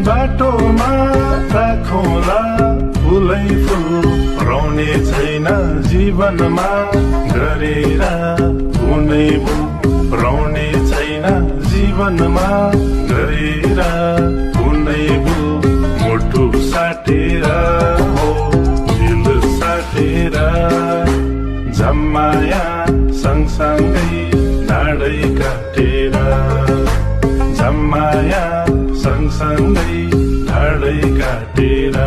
बाटोमा राखौँला फुलै फुल रहने छैन जीवनमा गरेर कुनै भूल रहने छैन जीवनमा गरेर कुनै भूल मुटु साटेर हो दिल साटेर जम्माया सँगसँगै डाँडै काटेर जम्माया सँगसँगै ढाडै काटेर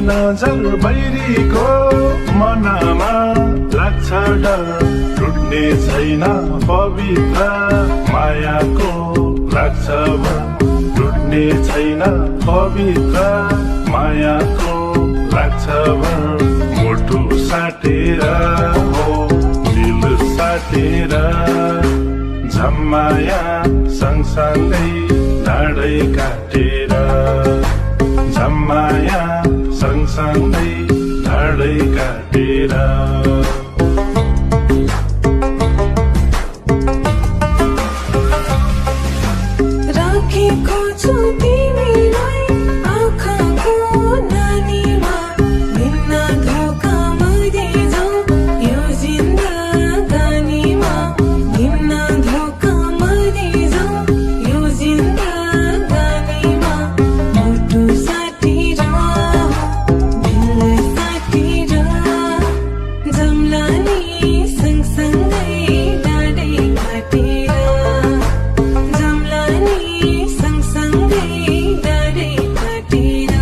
नजर बैरीको मनमा लाग्छ डर टुट्ने छैन पवित्र मायाको लाग्छ टुट्ने छैन पवित्र मायाको लाग्छ मुटु साटेर हो दिल साटेर जम्माया सँगसँगै ढाडै काटेर जम्माया सँगसँगै ढाडै काटेर राखेको छु तिमीलाई आँखाको नानीमा बिना धोका मरि जाऊ यो जिन्दगानीमा बिना धोका मरि जाऊ यो जिन्दगानीमा मुटु साटेर दिल साटेर जम्ला नि सँगसँगै डाँडै काटेर जम्ला नि सँगसँगै डाँडै काटेर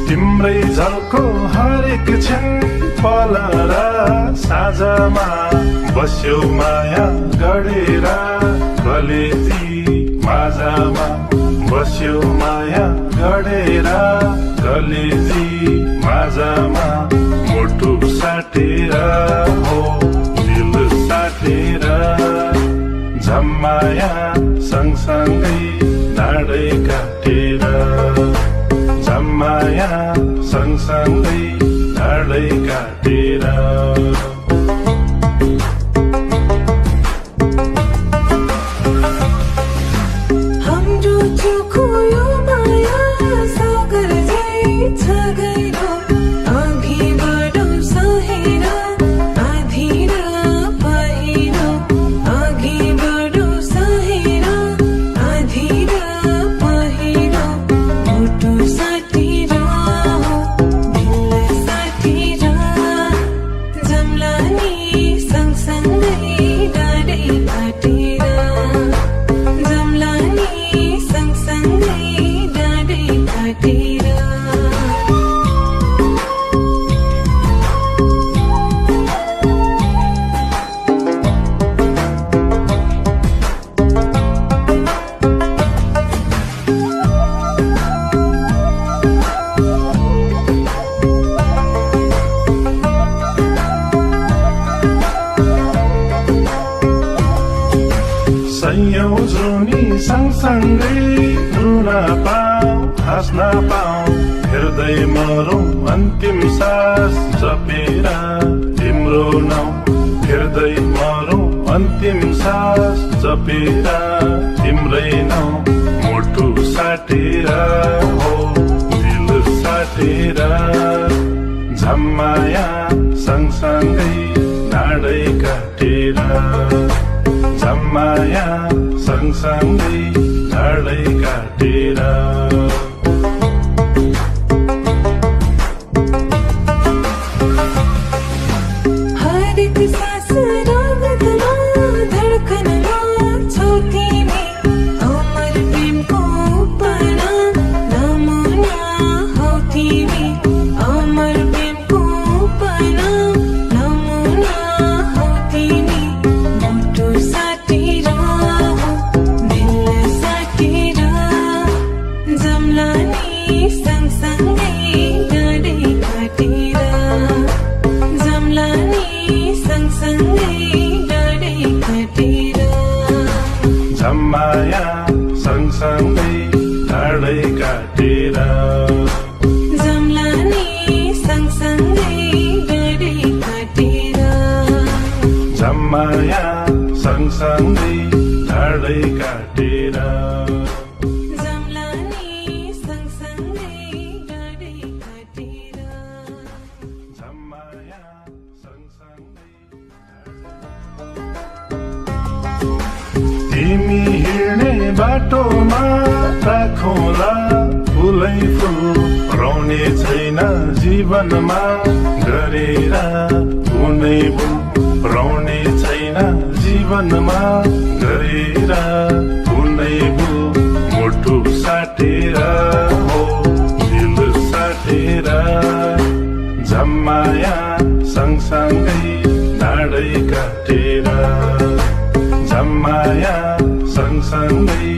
तिम्रै झल्को हरेक क्षण पल र साँझमा बस्यो माया गढेर कलेजी माझमा बस्यो माया गढेर कलेजी माझमा मुटु साटेर हो दिल साटेर जम्माया सँगसँगै ढाडै काटेर जम्माया सँगसँगै ढाडै काटेर हाम्रो चोखो यो माया सागर झै छ गहिरो अघि बढौँ सहेर आधी र पहिरो अघि बढौँ सहेर आधी र पहिरो मुटु साटेर दिल काटेर सयौं जुनी सँगसँगै रुन पाऊ हाँस्न पाऊ हेर्दै मरौँ अन्तिम सास जपेर तिम्रो नाउँ हेर्दै मरौँ अन्तिम सास जपेर तिम्रै नाउँ मुटु साटेर हो दिल साटेर झम्माया सँगसँगै नाडै काटेर झम्माया सँगसँगै झाडै काटेर हरेक सास रगतमा धड्कनमा छौ तिमी अमर प्रेमको उपना नमुना हौ तिमी अमर प्रेमको उपना नमुना हौ तिमी मुटु साटेर दिल साटेर जम्ला नि सँगसँगै डाँडै काटेर जम्ला नि सँगसँगै डाँडै काटेर झम्माया सँगसँगै झाडै काटेर जम्ला नि सँगसँगै डाँडै काटेर झम्माया सँगसँगै झाडै काटेर जम्ला नि सँगसँगै डाँडै काटेर झम्माया सँगसँगै तिमी हिँड्ने बाटोमा राखौँला फुलै फुल रहने छैन जीवनमा गरेर कुनै भुल रहने छैन जीवनमा गरेर कुनै भुल मुटु साटेर हो दिल साटेर झम्माया सँगसँगै नाडै काटेर झम्माया सँगसँगै